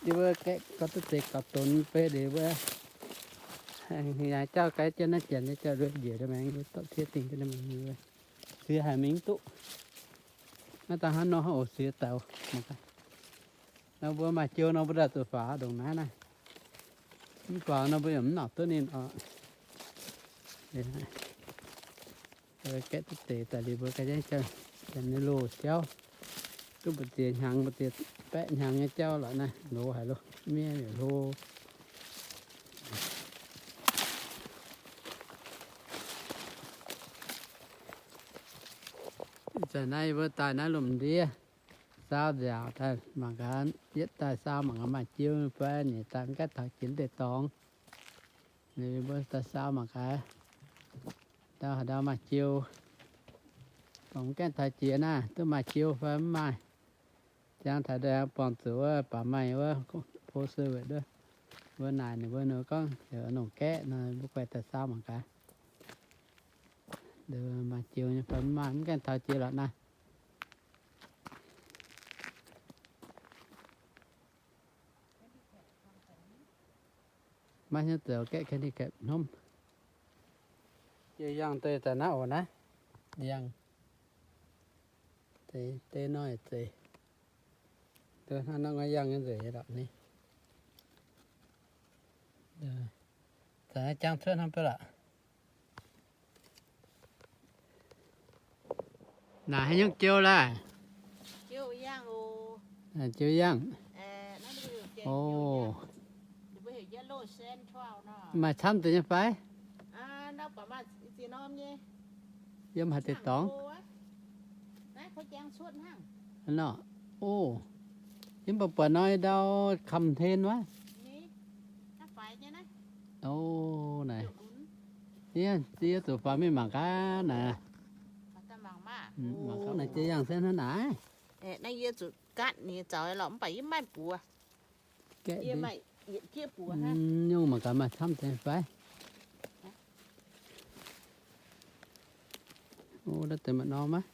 Yie mbuo gaeqv gauh duqv deix gauh donx beiv liuz mbuo yaac jauv gaax jienv naaiv janx nyei jauv-louc njiec maengx, yie dorh tiev dingh jienv maengx, siex haic mingh mv duqv. Naaiv dangh hnangv nor oc, siex dauh mangc gaax. Nor mbuo maaih jiu nor mbuo daaih zuqc faaux ndongc naaiv naaiv. Mv faaux nor mbuo yaac mv nangc duqv ninh oc. Gaeqv duqv deix daaih liuz mbuo ga'naaiv janx nyei loz jauv, duqv mbu'ziex hnyangx, mbu'ziex baeqv hnyangx nyei jauv lorqc naaiv, loz haic loh, miev yaac hlo. Ih zanc naaiv yie mbuo daaih naaiv lomh ndiev saau nziaauc daaih mangc gaax, yietv daaih saau mangc gaax maaih jiu fai nyeic daaih mv gaengh taux jiex deix dorngx. Ninh mbuo daaih saau mangc gaax, ndau haaix ndau maaih jiu, dongh mv gaengh taux jiex naaiv duqv maaih jiu fai mv maaih. Ziangh taux ndau buangh zuqc wuov baac maaih wuov postal service wuov, mbuo naaic ninh mbuo, ninh mbuo gorngv heuc nongc gaeqv nor, mbuo guaix daaih saau mangc gaax. Maaih jiu nyei fai mv maaih, mv gaengh taux jiex lorqc naaiv. Maiv hnyouv zoux gaeqv handicap hnomv. Yie yangh deix daaih naaiv oc naaiv. Yangh deix, deix nor zeiz. Hnangv nor yangh nyei nzengc nyei lorqc ni. Zanc naaiv jangv cuotv hnangv beiv lorqc. Naaic haaix nyungc jiu laah? Jiu yangh. O. Maaih camv deix nyei fai? Yiem haaix deix dorngx? Nor. O. Yiem mbuo buatc nor ndau kamv hlen wuov. O, naaic. Yie zuqc faaux mingh mangc gaax naaic. Naaiv jiez yangh se hnangv naaic. Naaiv yie zuqc gaatv ninh zaux lorqc, mv baac yie maiv buoz. Nyungc mangc gaax maaih camv deix fai. O, naaiv deix maaih norm aqv.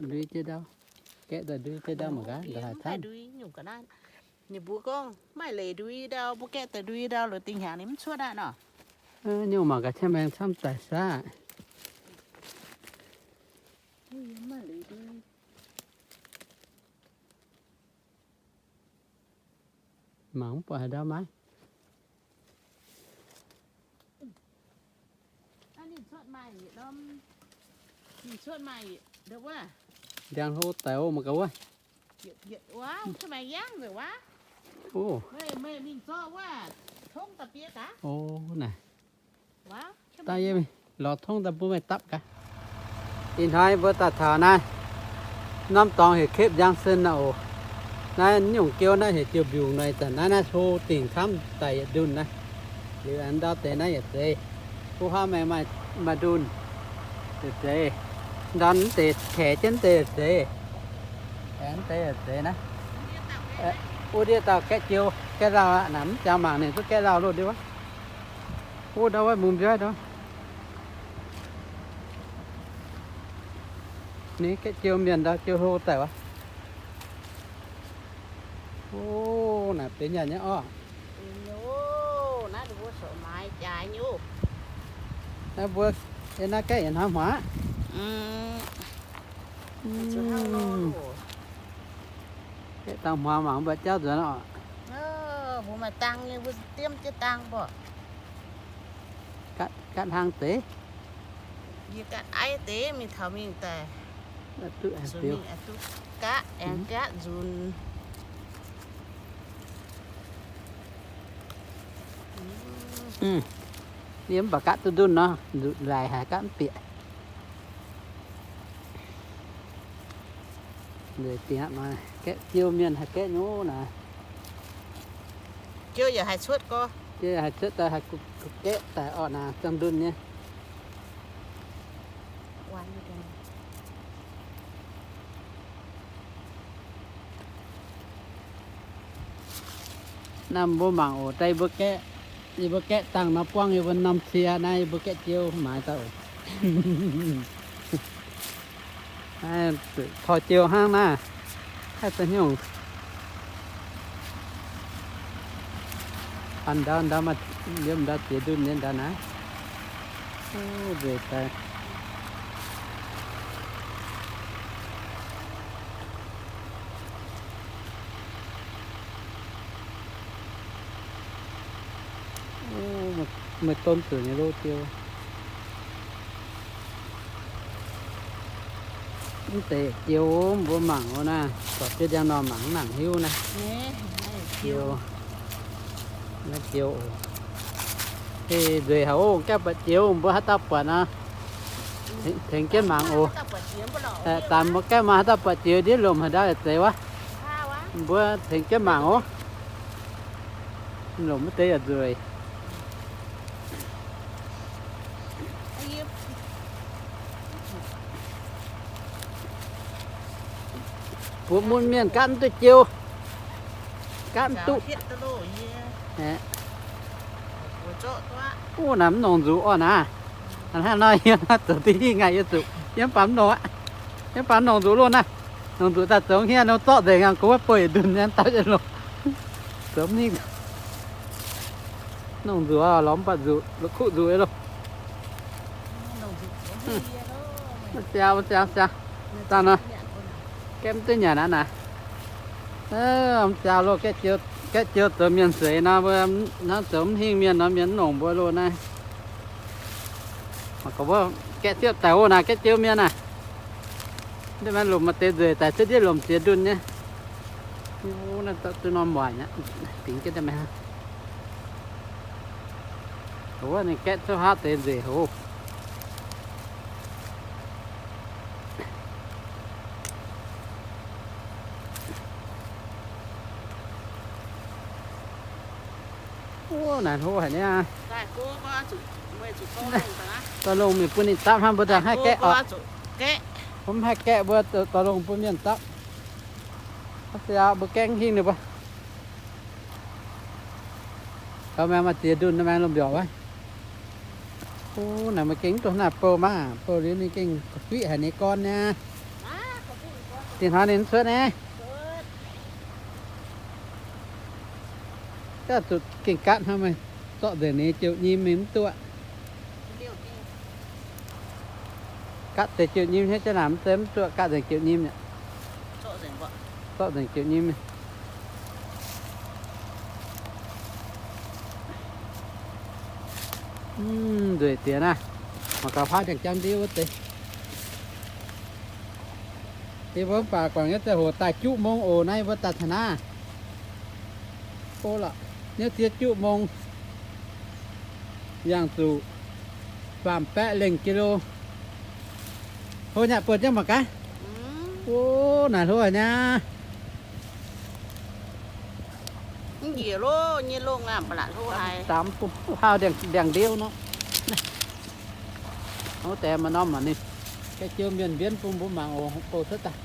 Ndui jienv ndau. Gaeqv daaih ndui jienv ndau mangc gaax, ndongc haaix camv. Ninh mbuo gorngv maaih leiz ndui ndau, mbuo gaeqv daaih ndui ndau, lorz dingh hnyangx ninh mv cuotv aqv nor. Nyungc mangc gaax camv maengx camv daic saav. Mangc mv buatc haaix ndau maiv. Ndiangx-hlo daic o, mangc gaax wuov. O, naaic. Daaih yie lorz tongv daaih bun meih dapv gaax. Ih hnoi mbuo daaih taux naaiv norm dorngx heuc Cape Johnson naaiv oc. Naaiv nyungc jiu naaiv heuc jiu mbiungc noic, zanc naaiv naaiv hlo dingc camv daic yietc ndunh naaiv. Liuz aengx ndau deix naaiv yietc zeiz. Kuv huaav maengx maaih ndunh yietc zeiz. Ndau naaiv deix kaeqv jienv deix yietc zeiz. Aengx deix yietc zeiz naaiv. Wuov ndiev dauh gaeqv jiu gaeqv lauh aqv, naaic mv jangx mangc ninh duqv gaeqv lauh loh ndiev wuov. Wuov ndau wuov mungz mbiuov ndau. Ninh gaeqv jiu mienh ndau jiu hlo daic wuov. O, naaic benx nyanc nyei orv. Naaiv mbuo yiem naaiv gaeqv yietc hnoi hmuangx aqv. Gaeqv dangh hmuangx mangc mbuo jauv nzuonx oc. Mbuo maaih dang nyei, mbuo diemv jienv dang mbuo. Gaatv hlang deix. Yie gaatv aiv deix mingh taux mingh daaih. Duqv mingh duqv gaatv aengx gaatv nzunc. Yie mv baac gaatv duqv ndunh nor, nzuqc laic haic gaatv mv bieqc. Nzueic dingc aqv, gaeqv jiu mienh haih gaeqv nyei naaic. Jiu yaac haih cuotv gorx. Jiu yaac haih cuotv daaih, haih gaeqv daaih orqc naaic, ziangh ndunh nyei. Naaiv mbuo mangc oc, daaih yie mbuo gaeqv, yie mbuo gaeqv dangh nor buangv yie mbuo norm cie naaiv, yie mbuo gaeqv jiu maaiz daaih oc. Tor jiu hnangv naaiv. Da'nyungc an ndau, ndau maaih yiem ndau ziex ndunh nyei ndau naaiv. Nzueic daaih. Meih don zuqc nyei lo jiu. Mv deix jiu mbuo mangc oc naaiv, buatc jienv ndiangx nor mangc mv nangc hiuv naaiv. Jiu, naaiv jiu oc. Nzueic haic oc, gaeqv buatc jiu mbuo haaix dauh buatc nor, tengx jienv mangc oc. Daaih mbuo gaeqv maaih haaix dauh buatc jiu ndiev lomc haaix ndau yaac zeiz wuov. Mbuo tengx jienv mangc oc. Lomc mv deix yaac nzueic. Buo mun mienh gaatv mv duqv jiu, gaatv mv duqv. Wuov naaic mv nongc nzuqc orqc naaiv. Hnangv nor yie zoux diuh hingh aqv, yie zuqc yie mv baac mv nongc aqv. Yie mv baac mv nongc nzuqc loh naaiv. Nongc nzuqc daaih zoux hniev nor zorqv nzengc, gorngv wuov bouh yietc ndunh nyei daaih loh. Zoux mv hingh. Nongc nzuqc lorz mv baac nzuqc, la'kuqv nzuqc loh. Siang, siang, siang. Dangh nor, gaeqv mv duqv nyanc aqv naaic. Mv siang loh, gaeqv jiu zoux mienh seix nor, mbuo hnangv zoux mv hingh mienh nor, mienh mv nongc mbuo loh naaiv. Mangc gaax mbuo gaeqv siepv daic oc naaic, gaeqv jiu mienh naaic. Ndiev maaih lomc maaih deix nzueic daic, cuotv ndiev lomc ziex ndunh nyei. Naaiv duqv norm waaic aqv, dingx jienv daaih maiv. Wuov ninh gaeqv cuotv haav deix nzueic hoc. Wuov, naaic hlo haic niaa. Dorh longh mingh bun ninh dapv hnangv, mbuo daaih haih gaeqv oc. Mbuo mv haih gaeqv, mbuo dorh longh bun mienh dapv. Aa, mbuo gaeqv hingh ninh mbuo. Gauh maengx maaih ziex ndunh, maengx lomh mbiorqc wuov. Wuov, naaic maiv gengh mv dungx hnangv naaic bouh maah, bouh liuz ninh gengh ga'fiqv haic nyei gorn niaa. Diex hnoi ninh mv cuotv naaiv. Gaav zuqc gengh gaatv hnangv meih, zorqv nzengc ninh nyei jouh nyim mingh mv duqv. Gaatv deix jouh nyim hnyouv jienv naaic, mv zeiz mv duqv gaatv nzengc jouh nyim aqv. Zorqv nzengc jouh nyim. Mv, nzueic diex naaiv. Mangc gaax, paaiv ndiangx-jangv ndiev wuov deix. Yie mbuo mv baac guangc nyei, ziangh hoc daaih juqv mong oc. Naaiv yie mbuo daaih taux naaiv, o lorqc, niouv ziex juqv mong, yangh zuqc faam baeqv lengh kilo. Hlo nyei, buatc jienv mangc gaax. O, naaic hlo haic niaa. Njiec loh, nyei longh aac, mba'laqc hlo haic. Daaih mv bung haav ndiangx-ndiangx ndiev nor. Ov, deix maaih norm aqv ninh. Gaeqv jiu mienh mbienv bun mbuo mangc oc, bouh cuotv daaih.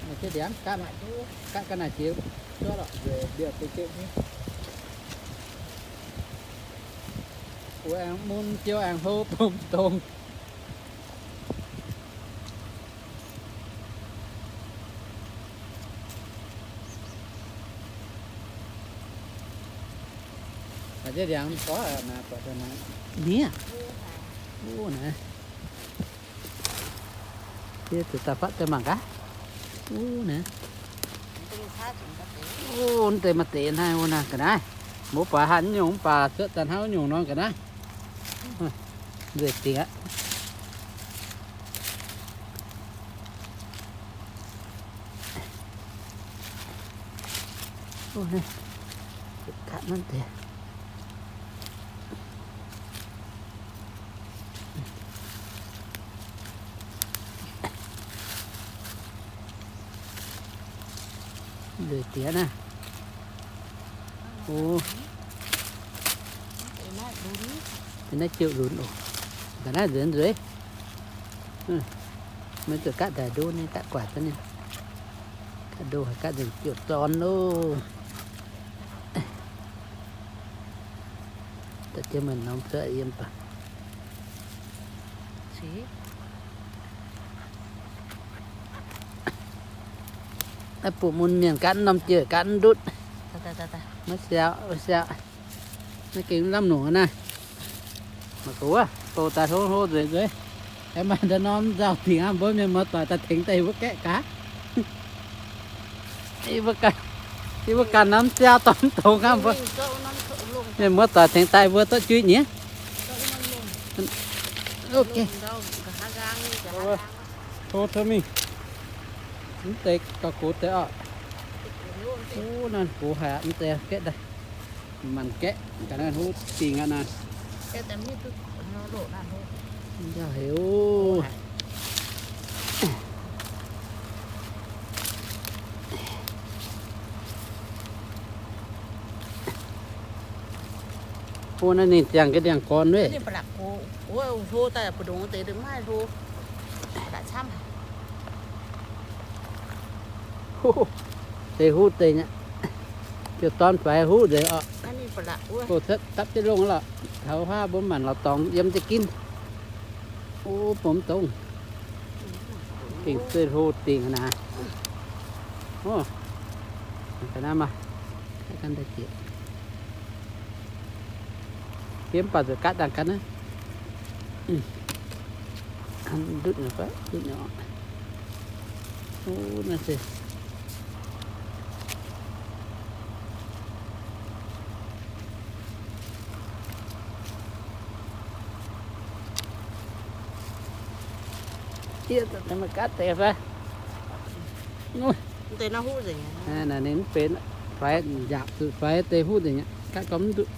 Naaiv ndiangx gaatv, gaatv ga'naaiv jiex cuotv lorqc, nzueic mbienv deix jiu nyim. Wuov aengx mun jiu aengx hlo bung dongz. Naaiv ndiangx gorngv naaiv, buatc daaih naaiv, miev, wuov naaiv. Yie zuqc daaih fatv deix mangc gaax. Wuov naaiv. Wuov deix maaih deix naaiv, wuov naaiv ga'naaiv. Mbuo buatc haaix nyungc mv baac cuotv daaih hnangv wuov nyungc nor ga'naaiv. Nzueic dingc aqv. Wuov naaiv, katv naaiv deix. Nzueic diex naaiv. O, naaiv jiu lunx oc. Ga'naaiv nzueic nzueic. Maiv zuqc gatv ndaaic ndo nyei, gatv guatc za'nyeic. Gatv ndo haic, gatv nzengc jiu zorn loh. Daaih Jiex mienh norm cuotv yiem baac. Naaiv bun mun mienh gaatv norm jiex gaatv ndutv. Maiv siau, maiv siau. Naaiv gengh lamh longc naaiv. Mangc gaax wuov, bouh daaih hlo hlo nzueic nzueic. Aengx maaih nda'maah norm nzauh dingc aqv, mbuo mienh muoz-doic daaih tengx daaih yie mbuo gaeqv gaax. Yie mbuo ganh, yie mbuo ganh norm siau dorngx dongz aqv mbuo. Mienh muoz-doic tengx daaih mbuo zorqv juiv nyiex. Ok. Tov, tov mingh. Mv deix gauh gox deix oc. Wuov naaiv gox haic aqv, mv deix gaeqv daaih. Maanc gaeqv ga'naaiv huv dingh aqv naaiv. Nzauh haic oc. Wuov naaiv ninh ziangh ga'ndiangx gorn wuov. Deix huv deix nyei. Ziouc dorn faix huv nzengc oc. Bouh cuotv dapv jienv longh lorqc. Taux huaav mbuo maanc lorz dorngx yiem jienv ginv. O, bumz dongh. Gengh se hlo dingc naaiv. O, ga'naaiv maah. Yiem baac zuqc gaatv dangh ganh naaiv. Ndutv nyei, ndutv nyei. O, naaiv se Yie daaih maiv gaatv deix fai? Naaiv ninh mv benx faix, nziaauc zuqc faix deix huv nzengc aqv, gaatv gorngv mv duqv.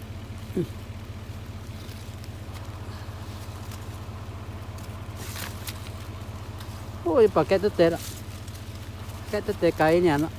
Ov, yie baac gaeqv duqv deix lorqc. Gaeqv duqv deix gaax yie nyanc lorqc.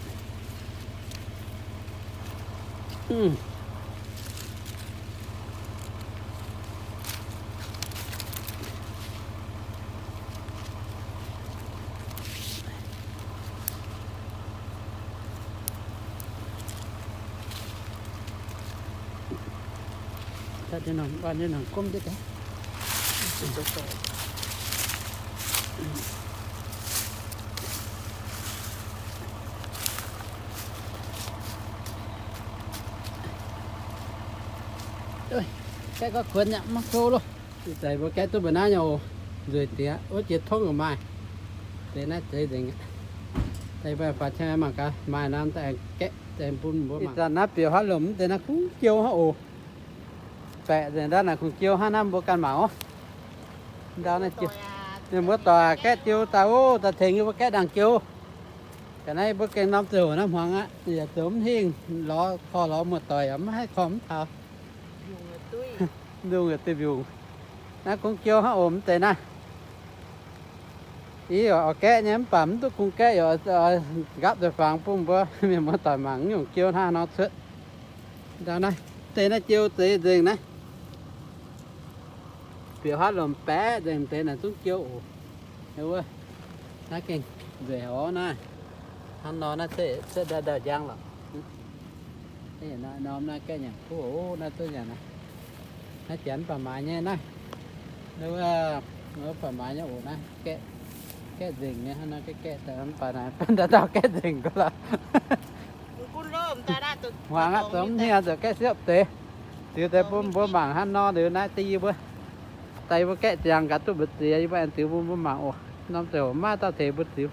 Gaeqv gorngv kuonx yaac maiv kouv loh. Ih zanc mbuo gaeqv duqv mbuo naaiv nyei oc. Nzueic diex, wuov jiex tongv maaih. Deix naaiv zeiz nzengc. Daaih mbuo faaux qaqv mangc gaax, maaih norm daaih gaeqv daaih bun mbuo mangc. Ih zanc naaiv biaux haav lomc mv deix naaiv kungx jiou hnangv oc. Baeqc nzengc ndau naaic kungx jiou hnangv naaiv mbuo ganh mangc oc. Ndau naaiv jiou. Ninh mbuo doic gaeqv jiou daaih oc, daaih tengx yie mbuo gaeqv ndaangc jiou. Ga'naaiv mbuo gengh norm ziangh hoc naaiv hmuangx aqv, yaac zoux mv hingh, lorz korv lorz muoz-doic yaac mv haih korv mv taux. Ndungh yaac duih mbiungc. Naaiv kungx jiou hnangv oc mv deix naaiv. Yie oix gaeqv nyei mv baac mv duqv kungx gaeqv, yaac nqaapv nzengc fangx bun mbuo mienh muoz-doic mangc nyungc jiou hnangv nor cuotv. Ndau naaiv, deix naaiv jiou zeiz nzengc naaiv. Biaux haav lomc baeqc nzengc deix naaic zungv jiou oc. Wuov, naaiv gengh nzueic haic naaiv. Hnangv nor naaiv cuotv ndau ndau njang lorqc. Norm naaiv gaeqv nyanc kuv oc, naaiv duqv nyanc naaiv. Naaiv janx baac maaiz nyei naaiv. Wuov, baac maaiz nyei oc naaiv gaeqv, gaeqv nzengc nyei hnangv nor gaeqv gaeqv daaih mv baac naaic bun dauh dauh gaeqv nzengc duqv lorqc. Hmuangx aqv, zoux mv hingh zoux gaeqv siepv deix. Ziux deix bun mbuo mangc hnangv nor liuz naaiv deix yie mbuo, daaih yie mbuo gaeqv ziangx gaax duqv mbu'ziex yie mbuo aengx ziux bun mbuo mangc oc. Norm ziouc maiv dauh tengx mbuo ziux.